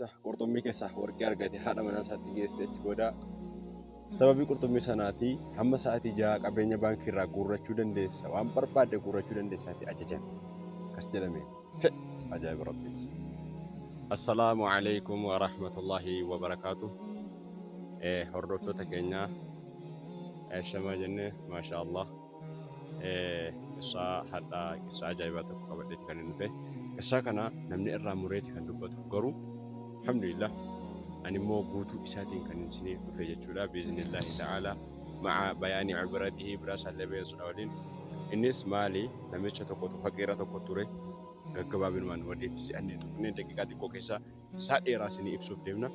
Qurxummii keessaa warqii argate haadha manaa isaatti geesse. Achi booda sababii qurxummii sanaatii hamma sa'aatii 6 qabeenya baankii irraa guurrachuu dandeessa, waan barbaadde guurrachuu dandeessaati ajajan. Akkas jedhame. Ajaa'iba Rabbiiti. Assalaamu alaikum wa rahmatullahi wa barakaatu. Hordoftoota keenya, shamaa jenne, maasha Allah. Qissaa hadhaa, qissaa ajaa'ibaa tokko qabadheeti kan inni dhufe. Qissaa kana namni irraa mureeti kan dubbatu, garuu alhamdulillah ani immoo guutuu isaatiin kan isiniif dhufe jechuudha. Biiznillahi ta'ala ma'a bayaanii cibratihi biraa isaallee beeksisuudha waliin. Innis maali? Namicha tokkotu faqiira tokko ture. Gaggabaabinumaan waliif si'annee tuqnee daqiiqaa xiqqoo keessa isaa dheeraa isinii ibsuuf deemna.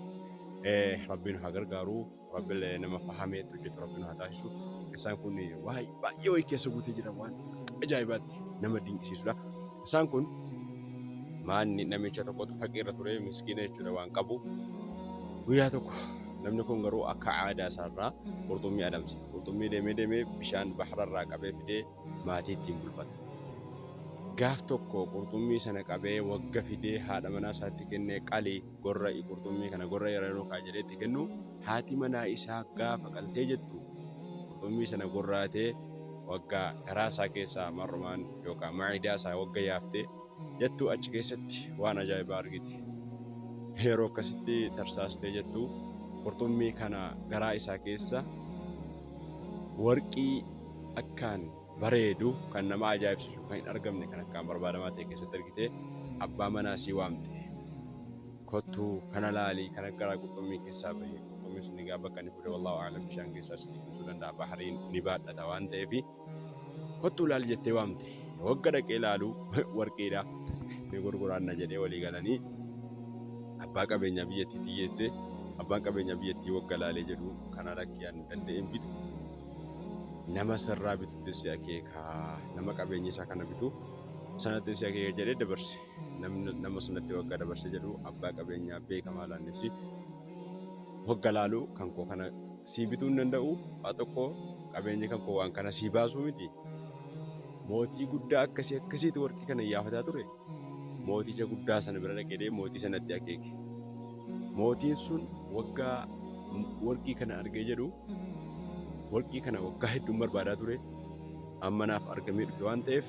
Rabbiin haa gargaaru. Rabbiillee nama fahameetti hojjetu Rabbiin haa taasisu. Isaan kun baay'ee wayii keessa guutee jira, waan ajaa'ibaatti nama dinqisiisudha. Isaan kun maanni? Namicha tokkotu faqiira ture, miskiina jechuudha, waan qabu. Guyyaa tokko namni kun garuu akka aadaa isaarraa qurxummii adamsa. Qurxummii deemee deemee bishaan bahararraa qabee fidee maatii ittiin bulfata. Gaaf tokko qurxummii sana qabee wagga fidee haadha manaa isaatti kennee, "Qali, gorra'i, qurxummii kana gorra yeroo kaa," jedhee itti kennu. Haati manaa isaa gaafa qaltee jettu, qurxummii sana gorraatee waggaa garaa isaa keessaa marrumaan yookaan macidaa isaa wagga yaaftee jettu, achi keessatti waan ajaa'ibaa argite. Yeroo akkasitti tarsaastee jettu, qurxummii kana garaa isaa keessa warqii akkaan bareedu, kan nama ajaa'ibsiisu, kan hin argamne, kan akkaan barbaadamaa ta'e keessatti argite. Abbaa manaa sii waamte. "Kottuu kana laalii, kana garaa qurxummii keessaa bahe." Qurxummii sun egaa bakka inni fuudhe wallaahu a'lam, bishaan keessaa si liqimsuu danda'a, bahariin ni baadhata waan ta'eef. "Kottuu laali," jettee waamte. Wagga dhaqee laalu warqiidha. Ni gurguraanna jedhee walii galanii abbaa qabeenyaa biyyattiitti geesse. Abbaan qabeenyaa biyyattii wagga laalee jedhu, "Kana lakkii, ani danda'een bitu, nama sirraa bitutti si akeeka, nama qabeenya isaa kana bitu sanatti si akeeka," jedhee dabarse. Nama sanatti waggaa dabarse jedhu, abbaa qabeenyaa beekamaa laannesi wagga laalu, "Kan koo kana sii bituu hin danda'u, waa tokko qabeenyi kan koo waan kana sii baasuu miti. Mootii guddaa akkasii akkasiitu warqii kana iyyaafataa ture." Mooticha guddaa sana bira dhaqee mootii sanatti akeeke. Mootiin sun waggaa warqii kana argee jedhu, "Warqii kana waggaa hedduun barbaadaa ture, amma naaf argamee dhufe waan ta'eef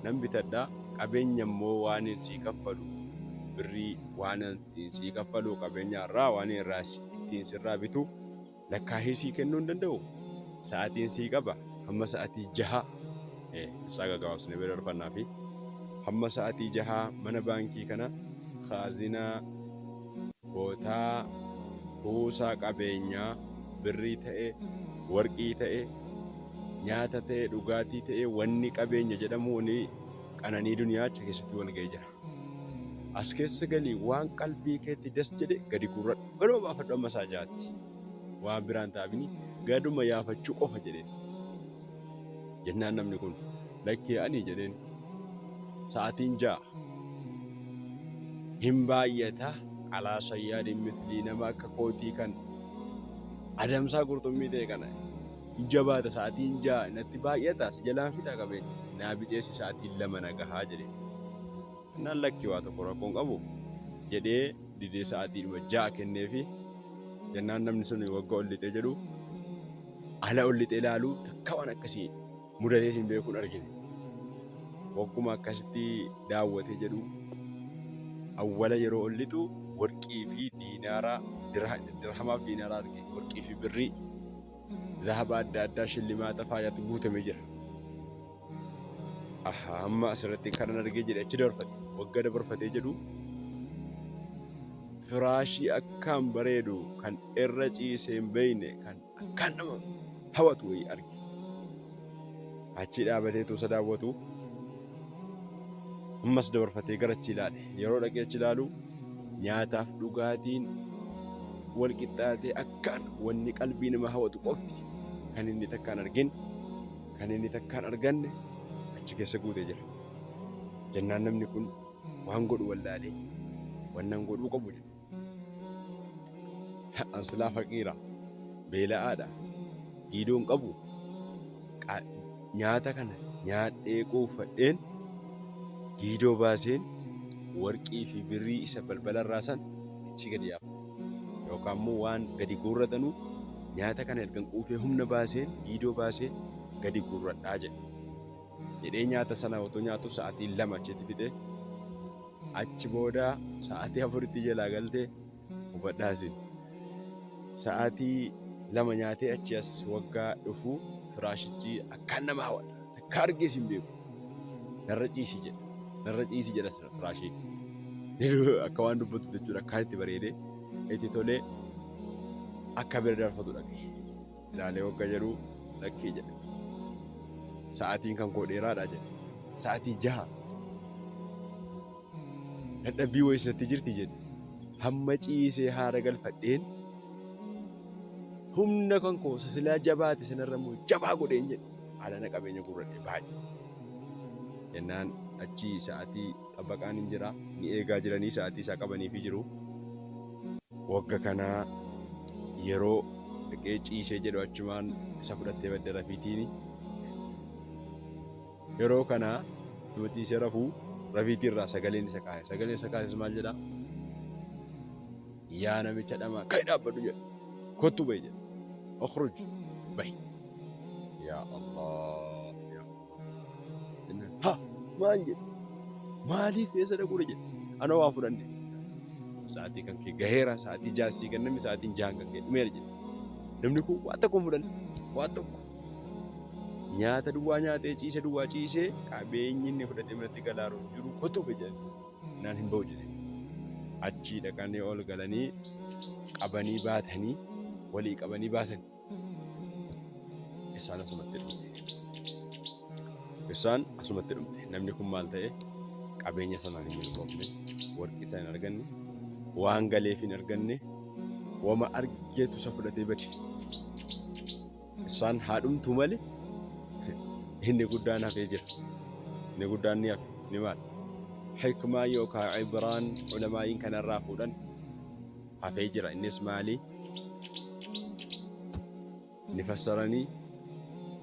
nan bitadha. Qabeenya immoo waan sii kaffalu, birrii waan sii kaffalu, qabeenya irraa waan irraa ittiin sirraa bitu lakkaa'ee sii kennuu hin danda'u. Sa'aatiin sii qaba hamma sa'aatii 6." Isaa gaggabaabsinee bira dhufannaa fi hamma sa'aatii 6 mana baankii kana kaazinaa, bootaa kuusaa qabeenyaa, birrii ta'e, warqii ta'e, nyaata ta'e, dhugaatii ta'e, wanni qabeenya jedhamu ni qananii duniyaa achi keessatti wal ga'ee jira. As keessa galii waan qalbii keetti das jedhe gadi guurradhu. Gaduma baafadhu amma isaa 6tti. Waan biraan taabini gaduma yaafachuu qofa, jedheen. Jennaan namni kun, "Lakkee ani," jedheen, "sa'aatiin 6 hin baay'ata. Alaa sayyaadin mislii, nama akka kootii kan adamsaa qurxummii ta'e kana hin jabaata. Sa'aatiin 6 natti baay'ata, si jalaan fixa qabeenya. Naa bixeessi, sa'aatiin 2 na gahaa," jedheen. Jennaan, "Lakkii, waa tokko rakkoon qabu," jedhee didee sa'aatiidhuma 6 kenneefi. Jennaan namni sun wagga ol lixee jedhu, ala ol lixee ilaalu, takka waan akkasii mudatee hin beekuun argine. Wagguma akkasitti daawwatee jedhu, awwala yeroo ol lixu warqii fi diinaara, dirhamaaf diinaara arge. Warqii fi birrii, zahaba adda addaa, shillimaata, faayatu guutamee jira. Amma asirratti kanan argee jedhe achi dabarfate. Wagga dabarfatee jedhu, firaashii akkaan bareedu, kan irra ciisee hin beekne, kan akkaan nama hawwatu wayii arge. Achi dhaabatee tuusa daawwatu, ammas dabarfatee gara achi ilaale. Yeroo dhaqee achi ilaalu, nyaataaf dhugaatiin wal qixxaatee, akkaan wanni qalbii nama hawwatu qofti, kan inni takkaan argin, kan inni takkaan arganne achi keessa guutee jira. Jennaan namni kun waan godhu wallaalee, "Wannan godhuu qabu," jedhe. "An silaa faqiira, beela'aadha, giidoon qabu, nyaata kana nyaadhee quuffadheen giidoo baaseen warqii fi birrii isa balbalarraa san Achi gadi yaafna. Yookaan immoo waan gadi guurratanu nyaata kana ergan quufee humna baaseen diidoo baasee gadi guurradhaa jedhe. Jedhee nyaata sana otoo nyaatu sa'aatii 2 achitti fixe. Achi booda sa'aatii 4tti jalaa galtee hubadhaa isin. Sa'aatii 2 nyaatee achi as waggaa dhufu firaashichi akkaan nama hawwata. Takka argees hin beeku. Narra ciisi jedha. Narra ciisi jedha firaashiin. Akka waan dubbatu jechuudha. Akkaan itti bareedee itti tolee akka bira darfatu dhaqe. Ilaalee waggaa jedhu lakkii jedhe. Sa'aatiin kan koo dheeraadha jedhe. Sa'aatii 6 dadhabbii wayii isatti jirti jedhe. Hamma ciisee haara galfadheen humna kan koo sasilaa jabaate sanarra immoo jabaa godheen jedhe. Alana qabeenya gurradhe baay'ee. Jennaan achi sa'aatii xabbaqaan hin jira ni eegaa jiranii sa'aatii isaa qabaniifi jiru. Wagga kanaa yeroo dhaqee ciisee jedhu achumaan isa fudhattee badde rafiitiin. Yeroo kanaa tuma ciisee rafuu rafiitii irraa sagaleen isa kaase. Sagaleen isa kaases maal jedhaa? Yaa namicha dhamaa ka'i dhaabbadhu jedhe. Kottu bahi jedhe. Ukhruj bahi. Yaa Allah yaa Allah. Jennaan ha maal jedhe? Maaliif eessa dhaquudha jedhe. Ana waa fudhanne. Sa'aatii kan kee gaheera sa'aatii 6 sii kenname sa'aatiin 6 kan kee dhumeera jedhe. Namni kun waa tokko hin fudhanne. Waa tokko. Nyaata duwwaa nyaatee ciise duwwaa ciisee qabeenyi inni fudhatee manatti galaaru hin jiru kottu bahi jedhan. Naan hin bahu jedhe. Achii dhaqanii ol galanii qabanii baatanii walii qabanii baasan. Isaan asumatti dhumte. Isaan asumatti dhumte. Namni kun maal ta'e? Qabeenya sanaan hin milkoofne. Warqii sana hin arganne. Waan galeef hin arganne. Wama argeetu isa fudhatee bade. Isaan haa dhumtu malee inni guddaan hafee jira. Inni guddaan ni hafe. Ni maal? Hikmaa yookaan ibraan ulamaa'iin kanarraa fuudhan hafee jira. Innis maali? Ni fassaranii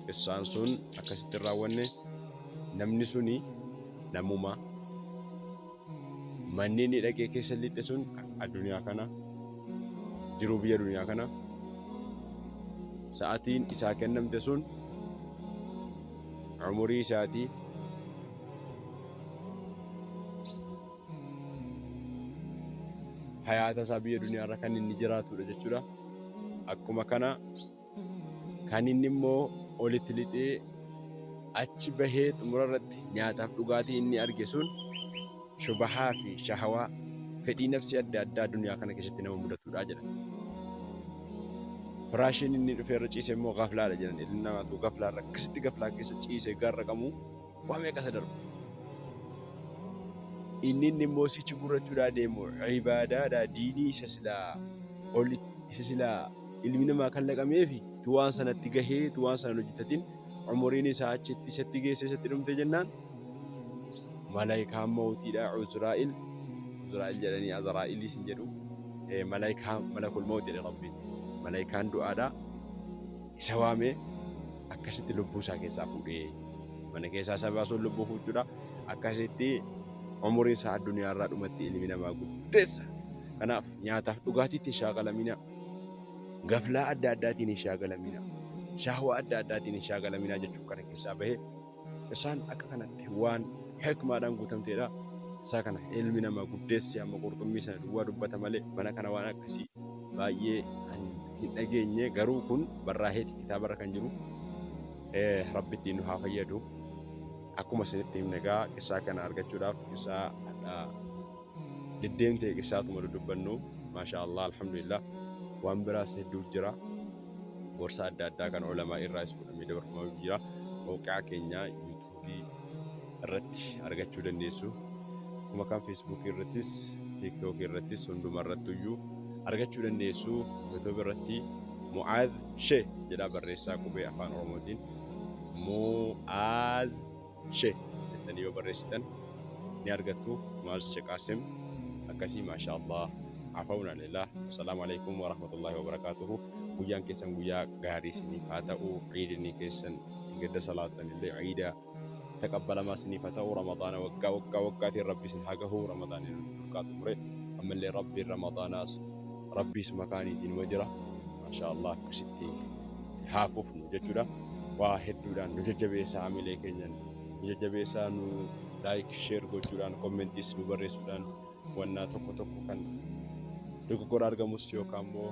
qissaan sun akkasitti hin raawwanne namni suni namuma manni inni dhaqee keessa lixxe sun addunyaa kana jiruu biyya duniyaa kana sa'atiin isaa kennamte sun umurii isaatii hayaata isaa biyya duniyaa irra kan inni jiraatudha jechuudha. Akkuma kana kan inni immoo olitti lixee achi bahee xumura irratti nyaataaf dhugaatii inni arge sun shubahaa fi shahawaa fedhii nafsi adda addaa duniyaa kana keessatti nama mudatudha jedhan. Firaashiin inni dhufee irra ciise immoo gaflaadha jedhan. Ilmi namaatu gaflaa irra akkasitti gaflaa keessa ciisee garra qamu waa meeqa isa darba. Inni immoo sichi gurrachuudhaa deemu ibaadaadha diinii isa silaa oli isa silaa ilmi namaa kan laqameefi tu waan sanatti gahee tu waan sana hojjetatin umuriin isaa achitti isatti geesse isatti dhumte jennaan malaayikaan mawtiidha Uzraa'il Uzraa'il jedhanii Azraa'ilis hin jedhu malaayikaa malakul mawt jedhe Rabbiin malaayikaan du'aadha isa waamee akkasitti lubbuu isaa keessaa fuudhee mana keessaa isa baasuun lubbuu fuuchuudha akkasitti umuriin isaa addunyaa irraa dhumatti ilmi namaa guddeessa. Kanaaf nyaataaf dhugaatiitti hin shaakalamina. Gaflaa adda addaatiin hin shaakalamina. Shahwaa adda addaatiin hin shaakalamina jechuun kana keessaa bahe isaan akka kanatti waan hikmaadhaan guutamteedha. Isaa kana ilmi namaa guddeessi amma qurxummii sana duwwaa dubbata malee mana kana waan akkasii baay'ee hin dhageenye garuu kun barraaheeti kitaabarra kan jiru Rabbi ittiin nu haa fayyadu. Akkuma isinitti himne egaa qissaa kana argachuudhaaf qissaa deddeemtee qissaatuma dudubbannu maasha Allah alhamdulillah waan biraas hedduu jira gorsa adda addaa kan ulamaa irraas fudhamee dabarfamaa jira mawqi'a keenya yuutuubii irratti argachuu dandeessu akkuma kan feesbuukii irrattis tiiktookii irrattis hunduma irrattuyyuu argachuu dandeessu yuutuubii irratti Mu'aaz Sheh jedhaa barreessaa qubee afaan Oromootiin Mu'aaz Sheh jettanii yoo barreessitan ni argattu. Mu'aaz Sheh Qaasim akkasii maasha Allah. Afawna lillah. Assalaamu alaikum wa rahmatullahi wa barakaatuhu. Guyyaan keessan guyyaa gaarii isiniif haa ta'u. Ciidni keessan gadda salaatan illee ciida taqabbalamaa isiniif haa ta'u. Ramadaana waggaa waggaa waggaatiin Rabbi isin haa gahu. Ramadaanni nu durqaa xumure. Amma Ammallee Rabbiin Ramadaanaas Rabbiis makaaniitiin numa jira. Maashaa Allah, akkasitti haa fufnu jechuudha. Waa hedduudhaan nu jajjabeessaa, hamilee keenyan nu jajjabeessaa, nu like, share gochuudhaan, commentiis nu barreessuudhaan, wannaa tokko tokko kan dogoggora argamus yookaan immoo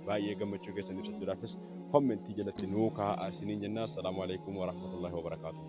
baay'ee gammachuu keessan ibsachuudhaafis commentii jalatti nuu kaa'aa isiniin jenna. Assalaamu alaikum warahmatullahi wabarakaatuh.